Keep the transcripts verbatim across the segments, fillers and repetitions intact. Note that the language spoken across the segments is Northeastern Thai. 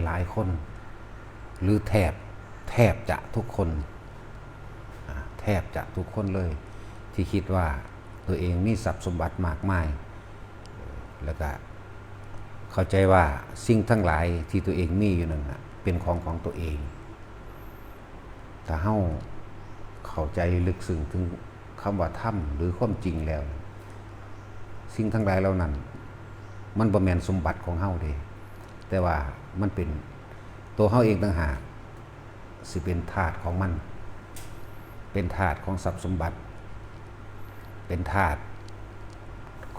หลายๆคน หรือแทบแทบจะทุกคน อ่า แทบจะทุกคนเลย ที่คิดว่าตัวเองมีทรัพย์สมบัติมากมาย แล้วก็เข้าใจว่าสิ่งทั้งหลายที่ตัวเองมีอยู่นั่นน่ะเป็นของของตัวเอง ถ้าเฮาเข้าใจลึกซึ้งถึงคำว่าธรรมหรือความจริงแล้ว สิ่งทั้งหลายเหล่านั้น มันบ่แม่นสมบัติของเฮาเด้ แต่ว่ามันเป็นตัวเฮาเองต่างหาก สิเป็นทาสของมัน เป็นทาสของทรัพย์สมบัติ เป็นทาส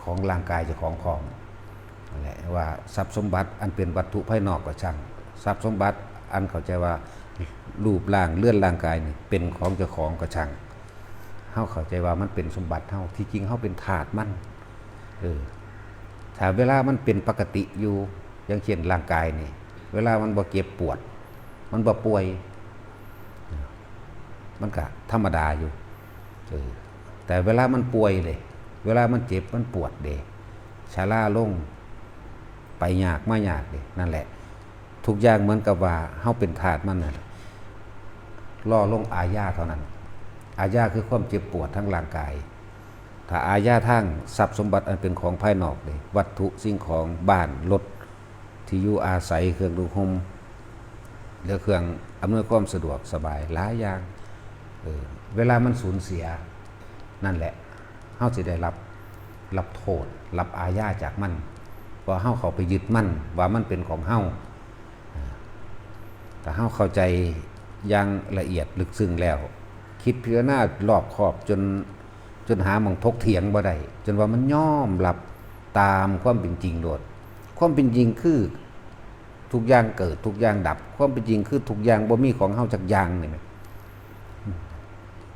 ของร่างกายเจ้าของของนั่นแหละ ว่าทรัพย์สมบัติอันเป็นวัตถุภายนอกก็ช่าง ทรัพย์สมบัติอันเข้าใจว่ารูปร่างเรือนร่างกายนี่เป็นของเจ้าของก็ช่าง เฮาเข้าใจว่ามันเป็นสมบัติเฮา ที่จริงเฮาเป็นทาสมัน เออ ถ้าเวลามันเป็นปกติอยู่ อย่างเช่นร่างกายนี่ เวลามันบ่เจ็บปวด มันบ่ป่วย มันก็ธรรมดาอยู่ เออ แต่เวลามันป่วยเด้ เวลามันเจ็บมันปวดเด้ ชราลง ไปยากมายากเด้ นั่นแหละ ทุกอย่างเหมือนกับว่าเฮาเป็นทาสมันน่ะ รอลงอาญาเท่านั้น อาญาคือความเจ็บปวดทางร่างกาย ถ้าอาญาทางทรัพย์สมบัติอันเป็นของภายนอกเด้ วัตถุสิ่งของ บ้าน รถ ที่อยู่อาศัย เครื่องนุ่งห่ม หรือเครื่องอำนวยความสะดวกสบายหลายอย่าง เออ เวลามันสูญเสีย นั่นแหละ เฮาสิได้รับ รับโทษ รับอาญาจากมัน เพราะเฮาเข้าไปยึดมัน ว่ามันเป็นของเฮา อ่า ถ้าเฮาเข้าใจอย่างละเอียดลึกซึ้งแล้ว คิดพิจารณารอบคอบจน จนหาหม่องถกเถียงบ่ได้ จนว่ามันยอมรับตามความเป็นจริงโลด ความเป็นจริงคือ ทุกอย่างเกิด ทุกอย่างดับ ความเป็นจริงคือทุกอย่างบ่มีของเฮาจักอย่างนี่แหม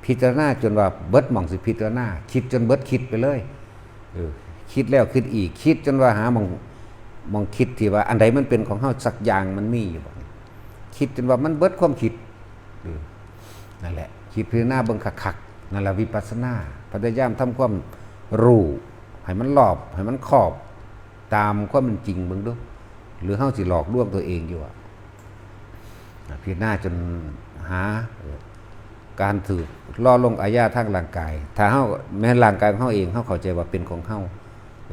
พิจารณาจนว่าเบิดหม่องสิพิจารณา คิดจนเบิดคิดไปเลย เออ คิดแล้วคิดอีก คิดจนว่าหาหม่อง หม่องคิดที่ว่าอันใดมันเป็นของเฮาสักอย่างมันมีอยู่บ่ คิดจนว่ามันเบิดความคิด เออ นั่นแหละ คิดพิจารณาเบิ่งคักๆ นั่นแหละวิปัสสนา พยายามทำความรู้ให้มันรอบ ให้มันครอบ ตามความเป็นจริงเบิ่งดู หรือเฮาสิหลอกลวงตัวเองอยู่อะ พิจารณาจนหา เอ่อ การถืกรอลงอาญาทางร่างกาย ถ้าเฮา แม้ร่างกายของเฮาเอง เฮาเข้าใจว่าเป็นของเฮา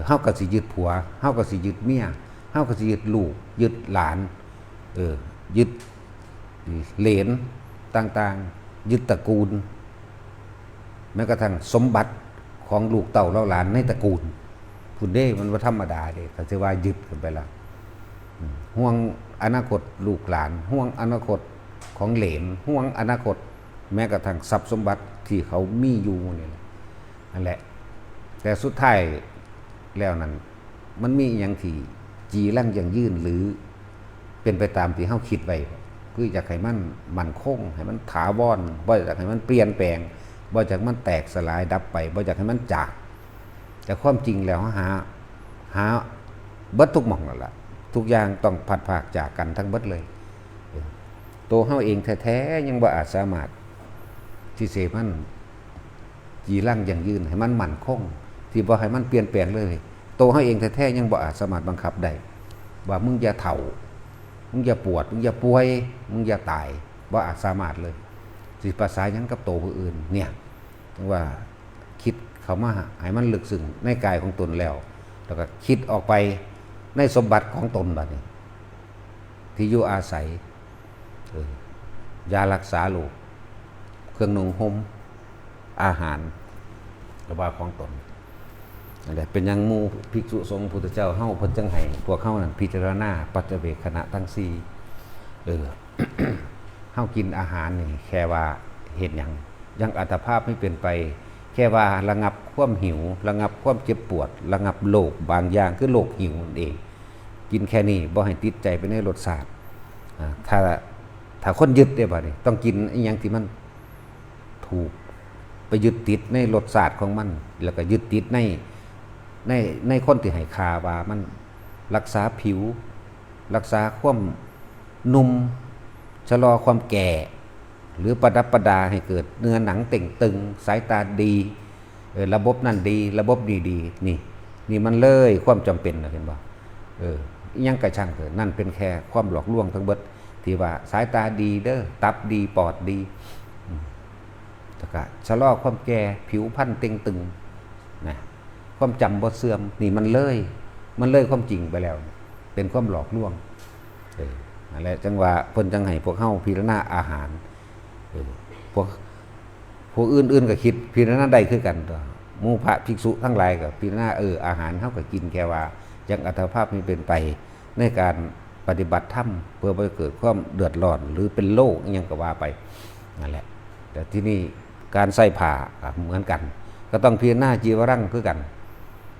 เฮาก็สิยึดผัว เฮาก็สิยึดเมีย เฮาก็สิยึดลูก ยึดหลาน เออ ยึดเหลนต่างๆ ยึดตระกูล แม้กระทั่งสมบัติของลูกเต้าเหล่าหลานในตระกูล พุ้นเด้ มันบ่ธรรมดาเด้ เขาสิว่ายึดกันไปละ อืม ห่วงอนาคตลูกหลาน ห่วงอนาคตของเหลน ห่วงอนาคต แม้กระทั่งทรัพย์สมบัติที่เขามีอยู่นี่แหละ นั่นแหละ แต่สุดท้ายแล้วนั้น มันมีอิหยังที่จีรังยั่งยืน หรือเป็นไปตามที่เฮาคิดไว้บ่ คืออยากให้มันมั่นคง ให้มันถาวร บ่อยากให้มันเปลี่ยนแปลง บ่อยากให้มันแตกสลายดับไป บ่อยากให้มันจาก แต่ความจริงแล้วหา หาเบิดทุกหม่องนั่นล่ะ ทุกอย่างต้องพลัดพรากจากกันทั้งเบิดเลย เออ ตัวเฮาเองแท้ๆ ยังบ่อาจสามารถที่สิให้มันจีรังยั่งยืน ให้มันมั่นคง ที่บ่ให้มันเปลี่ยนแปลงเลย ตัวเฮาเองแท้ๆ ยังบ่อาจสามารถบังคับได้ ว่ามึงอย่าเฒ่า มึงอย่าปวด มึงอย่าป่วย มึงอย่าตาย บ่อาจสามารถเลย สิภาษาหยังกับตัวผู้อื่น เนี่ย ถึงว่าคิดเข้ามาให้มันลึกซึ้งในกายของตนแล้ว แล้วก็คิดออกไปในสมบัติของตนบัดนี้ ที่อยู่อาศัย เออ ยารักษาโรค เครื่องนุ่งห่ม อาหาร ก็ว่าของตน นั่นแหละ เป็นหยังหมู่ภิกษุสงฆ์พุทธเจ้าเฮาเพิ่นจังให้พวกเฮานั่นพิจารณาปัจจเวกขณะทั้งสี่ เออ เฮากินอาหารนี่แค่ว่าเฮ็ดหยัง ยังอัตภาพไม่เป็นไป แค่ว่าระงับความหิว ระงับความเจ็บปวด ระงับโรคบางอย่าง คือโรคหิวนั่นเอง กินแค่นี้บ่ให้ติดใจไปในรสชาติ อ่า ถ้า ถ้าคนยึดได้บัดนี้ ต้องกินอิหยังที่มันถูก ไปยึดติดในรสชาติของมัน แล้วก็ยึดติดใน ใน ในคนที่ให้ค่าว่ามันรักษาผิว รักษาความหนุ่ม ชะลอความแก่ หรือประดับประดาให้เกิดเนื้อหนังเต่งตึง สายตาดี เออ ระบบนั่นดี ระบบนี้ดี นี่ นี่มันเลยความจำเป็นนะ เห็นบ่ เออ อิหยังกะช่างเถอะ นั่นเป็นแค่ความหลอกลวงทั้งเบิด ที่ว่าสายตาดีเด้อ ตับดี ปอดดี อืม แล้วก็ชะลอความแก่ ผิวพรรณเต่งตึง นะ ความจำบ่เสื่อม นี่มันเลย มันเลยความจริงไปแล้ว เป็นความหลอกลวง เออ นั่นแหละ จังว่าเพิ่นจังให้พวกเฮาพิจารณาอาหาร เออ พวก พวกอื่นๆก็คิดพิจารณาได้คือกันตั๊ว หมู่พระภิกษุทั้งหลายก็พิจารณา เออ อาหารเฮาก็กินแค่ว่ายังอัตภาพไม่เป็นไป ในการปฏิบัติธรรม เพื่อบ่ให้เกิดความเดือดร้อน หรือเป็นโรคอิหยังก็ว่าไป นั่นแหละ แต่ที่นี่การใส่ผ้าก็เหมือนกัน ก็ต้องพิจารณาจีวรังคือกัน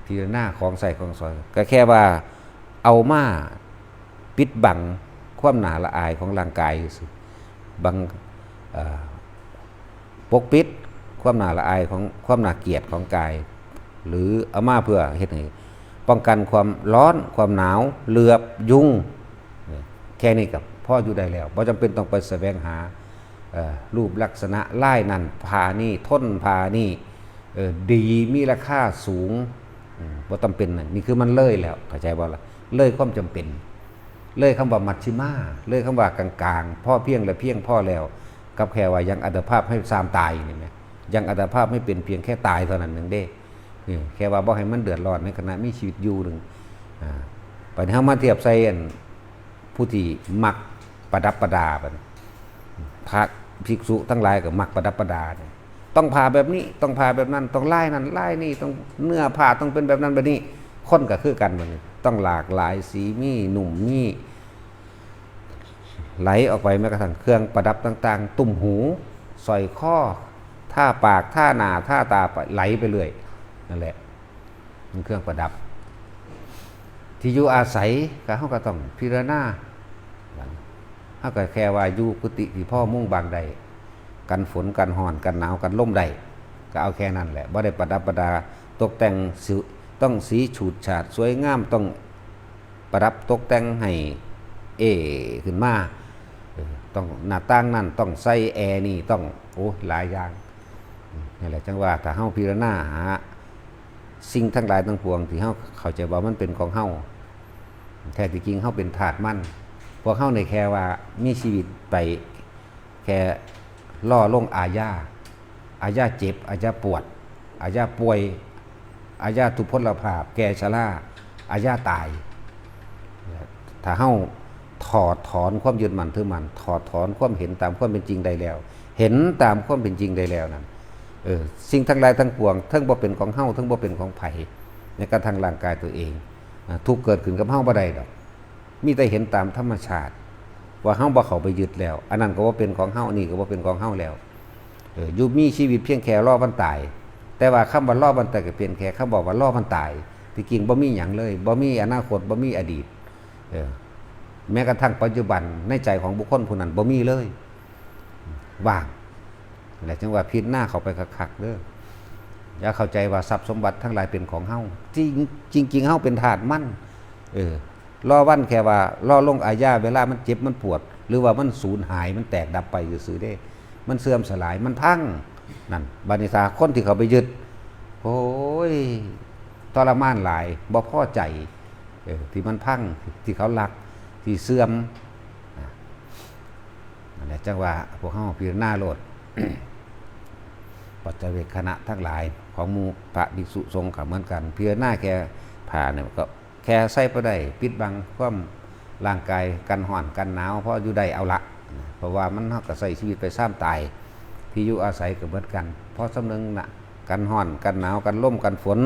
พิจารณาของใส่ของสอย ก็แค่ว่าเอามาปิดบังความน่าละอายของร่างกายซื่อๆ บัง เอ่อ ปกปิดความน่าละอายของ ความน่าเกลียดของกาย หรือเอามาเพื่อเฮ็ดให้ป้องกันความร้อน ความหนาว เหลือบ ยุง แค่นี้ก็พออยู่ได้แล้ว บ่จำเป็นต้องไปแสวงหา เอ่อ รูปลักษณะลายนั่น ผ้านี่ ทนผ้านี่ เอ่อ ดี มีราคาสูง อืม บ่จำเป็นน่ะ นี่คือมันเลยแล้ว เข้าใจบ่ล่ะ เลยความจำเป็น เลยคำว่ามัชฌิมา เลยคำว่ากลางๆ พอเพียงและเพียงพอแล้ว กับแค่ว่ายังอัตภาพให้ซามตายนี่แหม ยังอัตภาพให้เป็นเพียงแค่ตายเท่านั้นหนึ่งเด้ นี่แค่ว่าบ่ให้มันเดือดร้อนในขณะมีชีวิตอยู่หนึ่ง อ่า บัดนี้เฮามาเทียบใส่อันผู้ที่มักประดับประดาบัดนี้ พระภิกษุทั้งหลายก็มักประดับประดาเนี่ย ต้องผ้าแบบนี้ ต้องผ้าแบบนั้น ต้องลายนั่นลายนี่ ต้องเนื้อผ้าต้องเป็นแบบนั้นแบบนี้ คนก็คือกันบัดนี้ ต้องหลากหลายสี มีนุ่ม มีไหลออกไป แม้กระทั่งเครื่องประดับต่างๆ ตุ้มหู สร้อยคอ ทาปาก ทาหน้า ทาตาไป ไหลไปเรื่อย นั่นแหละ เป็นเครื่องประดับ ที่อยู่อาศัยก็ เฮาก็ต้องพิจารณา เฮาก็แค่ว่าอยู่กุฏิที่พอมุงบังได้ กันฝน กันร้อน กันหนาว กันลมได้ ก็เอาแค่นั้นแหละ บ่ได้ประดับประดาตกแต่งสิ ต้องสีฉูดฉาดสวยงาม ต้องประดับตกแต่งให้เอขึ้นมา เออ ต้องหน้าต่างนั่นต้องใส่แอร์นี่ ต้อง โอ้ หลายอย่าง นั่นแหละ จังว่าถ้าเฮาพิจารณาหาสิ่งทั้งหลายทั้งปวงที่เฮาเข้าใจว่ามันเป็นของเฮา แท้ที่จริงเฮาเป็นทาสมัน พวกเฮาเนี่ยแค่ว่ามีชีวิตไปแค่รอลงอาญา อาญาเจ็บ อาญาปวด อาญาป่วย อาญาทุพพลภาพ แก่ชรา อาญาตาย ถ้าเฮาถอดถอนความยึดมั่นถือมั่น ถอดถอนความเห็นตามความเป็นจริงได้แล้ว เห็นตามความเป็นจริงได้แล้วนั่น เออ สิ่งทั้งหลายทั้งปวง ทั้งบ่เป็นของเฮา ทั้งบ่เป็นของไผ แม้กระทั่งร่างกายตัวเอง อ่า ทุกข์เกิดขึ้นกับเฮาบ่ได้ดอก มีแต่เห็นตามธรรมชาติ ว่าเฮาบ่เข้าไปยึดแล้ว อันนั้นก็บ่เป็นของเฮา อันนี้ก็บ่เป็นของเฮาแล้ว เออ อยู่มีชีวิตเพียงแค่รอวันตาย แต่ว่าคำว่ารอวันตายก็เพียงแค่คำบอกว่ารอวันตาย ที่จริงบ่มีหยังเลย บ่มีอนาคต บ่มีอดีต เออ แม้กระทั่งปัจจุบันในใจของบุคคลผู้นั้นบ่มีเลย ว่าง และจังว่าพิจารณาเข้าไปคักๆเด้อ อย่าเข้าใจว่าทรัพย์สมบัติทั้งหลายเป็นของเฮา จริง จริงๆเฮาเป็นทาสมัน เออ รอวันแค่ว่ารอลงอาญา เวลามันเจ็บมันปวด หรือว่ามันสูญหาย มันแตกดับไปซื่อๆเด้ มันเสื่อมสลาย มันพัง นั่น บัดนี้ถ้าคนที่เขาไปยึด โอ้ย ทรมานหลาย บ่พอใจ เออ ที่มันพัง ที่เขาลัก ที่เสื่อม อ่ะ นั่นแหละ จังว่าพวกเฮาพิจารณาโลด ปัจจเวกขณะทั้งหลายของหมู่พระภิกษุสงฆ์ก็เหมือนกัน พิจารณาแค่ผ้าเนี่ยก็แค่ใส่ไปได้ ปิดบังความร่างกาย กันร้อนกันหนาว พออยู่ได้เอาละ เพราะว่ามัน เฮาก็ใช้ชีวิตไปซามตาย ที่อยู่อาศัยก็เหมือนกัน พอสำนึกนะ กันร้อนกันหนาว กันลมกันฝน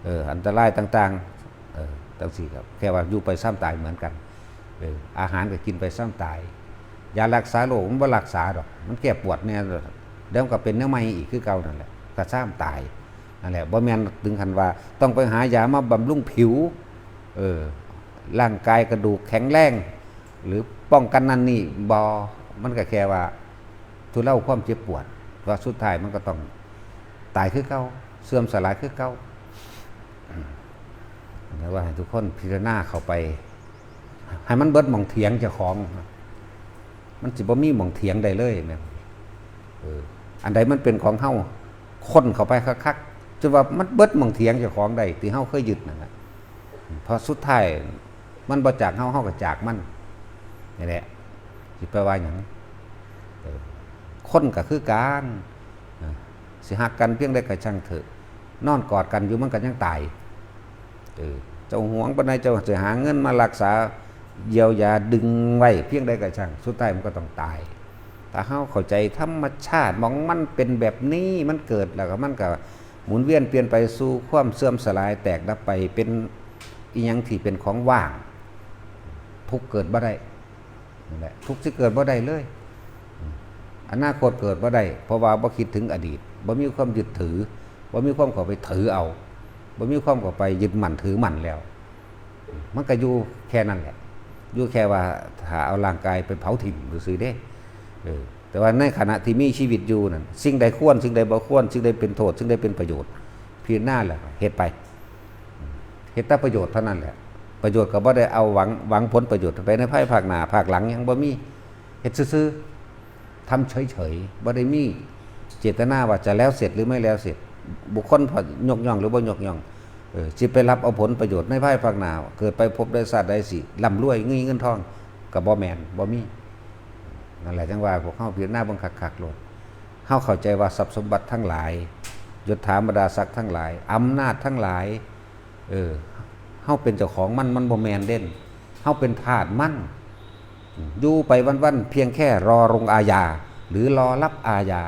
เออ อันตรายต่างๆ เออ จังซี้ครับ แค่ว่าอยู่ไปซามตายเหมือนกัน เออ อาหารก็กินไปซามตาย ยารักษาโรคมันบ่รักษาดอก มันแก้ปวดแน่ดอก เดี๋ยวมันก็เป็นแนวใหม่อีกคือเก่านั่นแหละ ก็ซามตาย นั่นแหละ บ่แม่นถึงขั้นว่าต้องไปหายามาบำรุงผิว เออ ร่างกายกระดูกแข็งแรง หรือป้องกันนั่นนี่ บ่ มันก็แค่ว่าทุเลาความเจ็บปวด เพราะสุดท้ายมันก็ต้องตายคือเก่า เสื่อมสลายคือเก่า อืม แล้วว่าให้ทุกคนพิจารณาเข้าไป ให้มันเบิดหม่องเถียงเจ้าของ มันสิบ่มีหม่องเถียงได้เลยแม่น เออ อันใดมันเป็นของเฮา ค้นเข้าไปคักๆ จนว่ามันเบิดหม่องเถียงเจ้าของได้ ที่เฮาเคยยึดนั่นน่ะ เพราะสุดท้าย มันบ่จากเฮา เฮาก็จากมัน นี่แหละ สิไปว่าหยัง เออ คนก็คือกัน เออ สิฮักกันเพียงใดก็ช่างเถอะ นอนกอดกันอยู่มันก็ยังตาย เออ เจ้าหวงปานใด เจ้าสิหาเงินมารักษา เยียวยา ดึงไว้เพียงใดก็ช่าง สุดท้ายมันก็ต้องตาย ถ้าเฮาเข้าใจธรรมชาติ หม่องมันเป็นแบบนี้ มันเกิดแล้วก็มันก็หมุนเวียนเปลี่ยนไปสู่ความเสื่อมสลาย แตกดับไป เป็นอิหยังที่เป็นของว่าง ทุกข์เกิดบ่ได้ นั่นแหละ ทุกข์สิเกิดบ่ได้เลย อนาคตเกิดบ่ได้ เพราะว่าบ่คิดถึงอดีต บ่มีความยึดถือ บ่มีความเข้าไปถือเอา บ่มีความเข้าไปยึดมั่นถือมั่นแล้ว มันก็อยู่แค่นั้นแหละ อยู่แค่ว่าถ้าเอาร่างกายไปเผาถิ่มซื่อๆเด้ เออ แต่ว่าในขณะที่มีชีวิตอยู่นั่น สิ่งใดควร สิ่งใดบ่ควร สิ่งใดเป็นโทษ สิ่งใดเป็นประโยชน์ พิจารณาแล้วเฮ็ดไป เฮ็ดแต่ประโยชน์เท่านั้นแหละ ประโยชน์ก็บ่ได้เอาหวัง หวังผลประโยชน์ไปในภายภาคหน้า ภาคหลังยังบ่มี เฮ็ดซื่อๆ ทำเฉยๆ บ่ได้มีเจตนาว่าจะแล้วเสร็จหรือไม่แล้วเสร็จ บุคคลพอยกย่องหรือบ่ยกย่อง เออ สิไปรับเอาผลประโยชน์ในภายภาคหน้า เกิดไปภพใดชาติใดสิร่ำรวย มีเงินทอง ก็บ่แม่น บ่มี นั่นแหละจั่งว่าพวกเฮาพิจารณาเบิ่งคักๆโลด เฮาเข้าใจว่าทรัพย์สมบัติทั้งหลาย ยศถาบรรดาศักดิ์ทั้งหลาย อำนาจทั้งหลาย เออ เฮาเป็นเจ้าของมัน มันบ่แม่นเด้ เฮาเป็นทาสมัน อยู่ไปวันๆ เพียงแค่รอลงอาญา หรือรอรับอาญา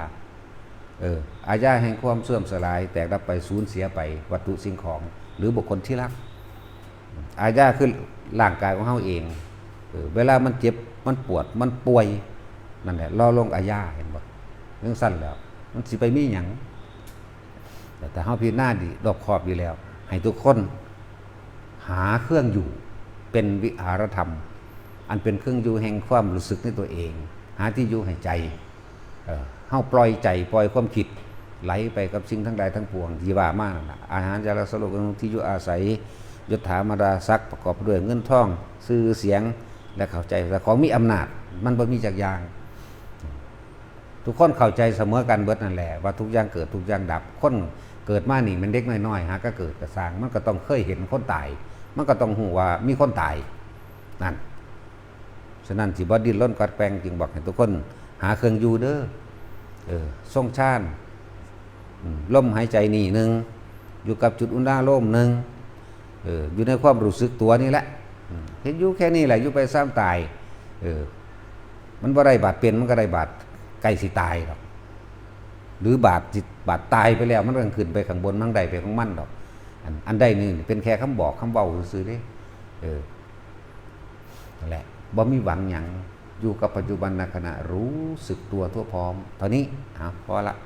เออ อาญาแห่งความเสื่อมสลาย แตกดับไป สูญเสียไป วัตถุสิ่งของ หรือบุคคลที่รัก อาญาคือร่างกายของเฮาเอง เออ เวลามันเจ็บ มันปวด มันป่วย นั่นแหละ รอลงอาญา เห็นบ่ จั่งซั้นแล้ว มันสิไปมีหยัง แต่ถ้าเฮาพิจารณาดี รอบคอบอยู่แล้ว ให้ทุกคนหาเครื่องอยู่ เป็นวิหารธรรม อันเป็นเครื่องอยู่แห่งความรู้สึกในตัวเอง หาที่อยู่ให้ใจ เออ เฮาปล่อยใจ ปล่อยความคิด ไหลไปกับสิ่งทั้งหลายทั้งปวงที่ว่ามานั่นล่ะ อาหาร จาระ สโลก ที่อยู่อาศัย ยศถาบรรดาศักดิ์ ประกอบด้วยเงินทอง ชื่อเสียง และเข้าใจ และของมีอำนาจ มันบ่มีจักอย่าง ทุกคนเข้าใจเสมอกันเบิดนั่นแหละ ว่าทุกอย่างเกิด ทุกอย่างดับ คนเกิดมานี่มันเด็กน้อยๆ หาก็เกิดก็ซ่าง มันก็ต้องเคยเห็นคนตาย มันก็ต้องฮู้ว่ามีคนตาย นั่น ฉะนั้นสิบ่ดิ้นรนกวัดแกว่ง จึงบอกให้ทุกคนหาเครื่องอยู่เด้อ เออ ทรงฌาน อืม ลมหายใจนี่หนึ่ง อยู่กับจุดอุณาโลมหนึ่ง เออ อยู่ในความรู้สึกตัวนี่แหละ อืม เฮ็ดอยู่แค่นี้แหละ อยู่ไปซ้ำตาย เออ มันบ่ได้บาดเป็น มันก็ได้บาดใกล้สิตายดอก หรือบาดสิ บาดตายไปแล้ว มันก็ขึ้นไปข้างบน มันได้ไปของมันดอก อัน อันใดนี่เป็นแค่คำบอกคำเว้าซื่อๆเด้ เออ นั่นแหละ บ่มีหวังหยัง อยู่กับปัจจุบันขณะ รู้สึกตัวทั่วพร้อม เท่านี้ เอา พอละ